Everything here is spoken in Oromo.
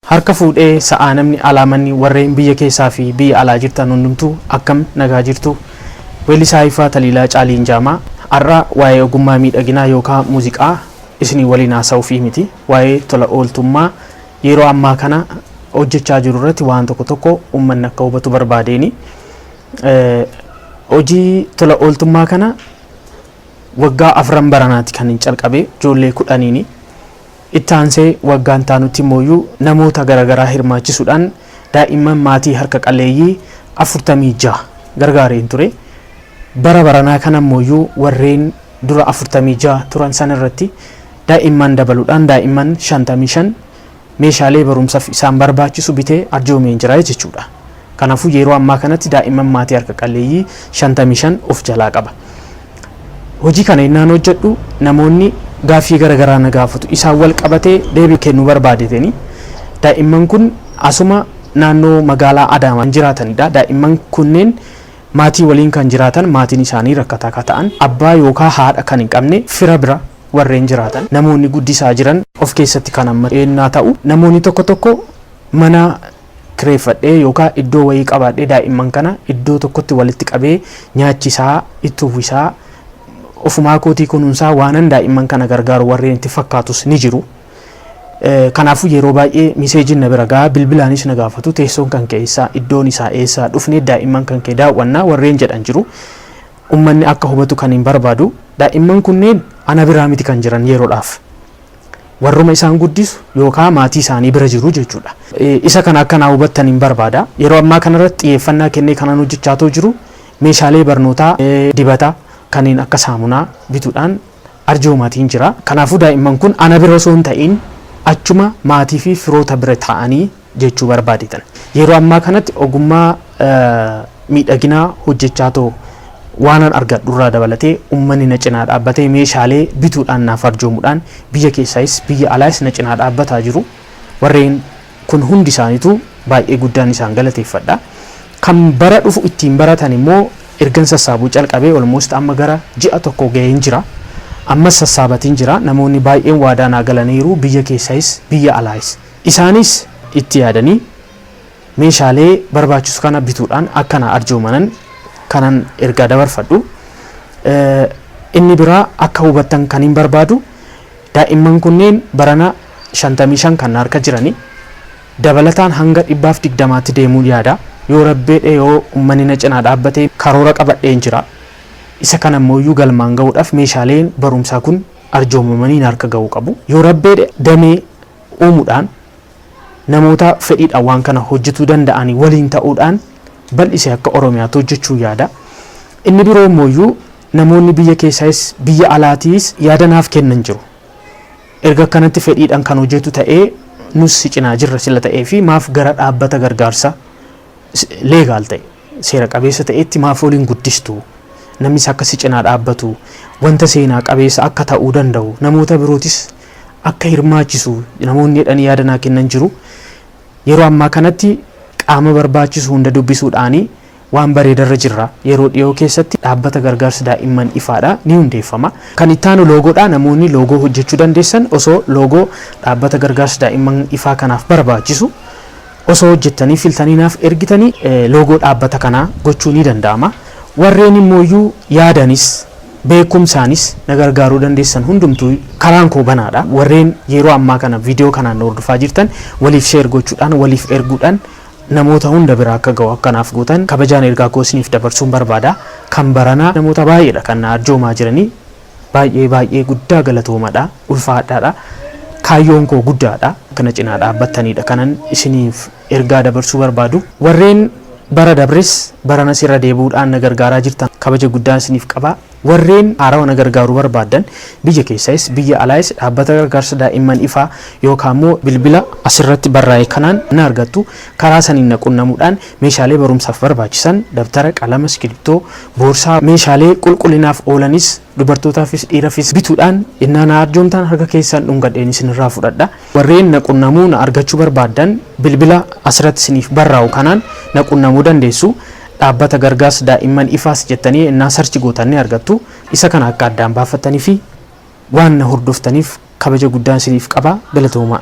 Harka fuudhee sa'aa namni alaa manni warreen biyya keessaa fi biyya alaa jirtan hundumtuu akkam nagaa jirtu? Weellisaa Ifaa Taliilaa Caaliin Jaamaa har'a waa'ee ogummaa miidhaginaa yookaan muuziqaa isinii waliin haasa'uufii miti. Waa'ee tola ooltummaa yeroo ammaa kana hojjechaa jiru irratti waan tokko tokko uummanni akka hubatu barbaadeeni. Hojii tola ooltummaa kana waggaa 4 baranaati kan hin calqabe ijoollee 10ni. Itti aansee waggaan taanutti immooyyuu namoota garaagaraa hirmaachisuudhaan daa'imman maatii harka qalleeyyii 46 gargaareen ture. Bara baranaa kana immooyyuu warreen dura 46 turan sana irratti daa'imman dabaluudhaan daa'imman 55 meeshaalee barumsaaf isaan barbaachisu bitee arjoomeen jira jechuudha. Kanaafuu yeroo ammaa kanatti daa'imman maatii harka qalleeyyii 55 of jalaa qaba. Hojii kana innaan hojjedhu namoonni gaaffii garaagaraa na gaafatu. Isaan wal qabatee deebii kennuu barbaadeteni. Daa'imman kun asuma naannoo magaalaa Adaamaa jiraatanidha. Daa'imman kunneen maatii waliin kan jiraatan, maatiin isaanii rakkataa kan ta'an, abbaa yookaan haadha kan hin qabne, fira bira warreen jiraatan, namoonni guddisaa jiran of keessatti kan hammatu ta'u, namoonni tokko tokko mana kireeffadhee yookaan iddoo wayii qabaadhee daa'imman kana iddoo tokkotti walitti qabee nyaachisaa, itti uwwisaa, ofumaa kootii kunuunsaa waanan daa'imman kana gargaaru warreen itti fakkaatus ni jiru. Kanaafuu yeroo baay'ee miseejiin na bira gahaa, bilbilaanis na gaafatu, teessoon kan kee eessaa, iddoon isaa eessaa, dhufnee daa'imman kan kee daawwannaa warreen jedhan jiru. Uummanni akka hubatu kan hin barbaadu daa'imman kunneen ana biraa miti kan jiran yeroodhaaf. Warruma isaan guddisu yookaan maatii isaanii bira jiru jechuudha. Isa kana akka naa hubattan hin barbaada. Yeroo ammaa kanarratti xiyyeeffannaa kennee kanan hojjechaa jiru meeshaalee barnootaa, dibata kanneen akka saamunaa bituudhaan arjoomaatiin jira. Kanaafuu daa'imman kun ana bira osoo hin ta'in achuma maatii fi firoota bira taa'anii jechuu barbaadetan. Yeroo ammaa kanatti ogummaa miidhaginaa hojjechaa ta'u waanan argadhurraa dabalatee uummanni na cinaa dhaabbatee meeshaalee bituudhaan naaf arjoomuudhaan biyya keessaayis biyya alaayis na cinaa dhaabbataa jiru. Warreen kun hundi isaaniitu baay'ee guddaan isaan galateeffadha. Kan bara dhufu ittiin baratan immoo ergan sassaabuu calqabee almost amma gara ji'a tokko ga'een jira. Ammas sassaabatiin jira. Namoonni baay'een waadaa naa galaniiru biyya keessaayis biyya alaayis. Isaanis itti yaadanii meeshaalee barbaachisu kana bituudhaan akka na arjoomanan kanan ergaa dabarfadhu. Inni biraa akka hubattan kan hin barbaadu daa'imman kunneen barana 55 kan harka jiranii dabalataan hanga 120tti deemuu yaada. Yoo rabbeedhe yoo uummanni na cinaa dhaabbatee karoora qabadheen jira. Isa kana immoo galmaan ga'uudhaaf meeshaaleen barumsaa kun arjoomamanii harka ga'uu qabu. Yoo rabbeedhe damee uumuudhaan namoota fedhiidhaan waan kana hojjetuu danda'anii waliin ta'uudhaan bal'isee akka Oromiyaatti hojjechuu yaada. Inni biroo immoo namoonni biyya keessaayis biyya alaatiis yaada naaf kennan jiru. Erga akkanatti fedhiidhaan kan hojjetu ta'ee nus si cinaa jirra sila ta'ee fi maaf gara dhaabbata gargaarsa leegaal ta'e seera qabeessa ta'etti maaf waliin guddistu, namnis akka si cinaa dhaabbatu, wanta seenaa qabeessa akka ta'uu danda'u, namoota birootis akka hirmaachisu namoonni jedhanii yaada naa kennan jiru. Yeroo ammaa kanatti qaama barbaachisu hunda dubbisuudhaanii waan bareedarra jirra. Yeroo dhiyoo keessatti dhaabbata gargaarsa daa'imman ifaadha ni hundeeffama. Kan itti aanu loogoodha. Namoonni loogoo hojjechuu dandeessan osoo loogoo dhaabbata gargaarsa daa'imman ifaa kanaaf barbaachisu osoo hojjettanii filtanii naaf ergitanii loogoo dhaabbata kanaa gochuu ni danda'ama. Warreen immooyyuu yaadanis beekumsaanis na gargaaruu dandeessan hundumtuu karaan koo banaadha. Warreen yeroo ammaa kana viidiyoo kanaan hordofaa jirtan waliif share gochuudhaan waliif erguudhaan namoota hunda bira akka ga'u akkanaaf gootan kabajaan ergaa koo isiniif dabarsuun barbaada. Kan baranaa namoota baay'eedha kan na arjoomaa jiranii, baay'ee baay'ee guddaa galatoomadha, ulfaadhaadha. Kaayyoon koo guddaadha. Kana cinaa dhaabbattanidha kanan isiniif ergaa dabarsuu barbaadu. Warreen bara dabres baranas irra deebi'uudhaan na gargaaraa jirtan kabaja guddaa isiniif qaba. Warreen haarawa na gargaaruu barbaaddan biyya keessaayis biyya alaayis dhaabbata gargaarsa daa'imman ifaa yookaan immoo bilbila asirratti barraa'e kanaan na argattu. Karaa saniin na qunnamuudhaan meeshaalee barumsaaf barbaachisan dabtara, qalama, iskiriptoo, boorsaa, meeshaalee qulqullinaaf oolanis dubartootaafis dhiirafis bituudhaan innaa na arjoomtaan harka keessan dhungadheen isinirraa fudhadha. Warreen na qunnamuu na argachuu barbaaddan bilbila asirratti isiniif barraa'u kanaan na qunnamuu dandeessu. Dhaabbata gargaarsa daa'imman ifaas jettanii innaa search gootan ni argattu. Isa kana akka addaan baafattanii fi waan na hordoftaniif kabaja guddaan isiniif qaba. Galatoomaa.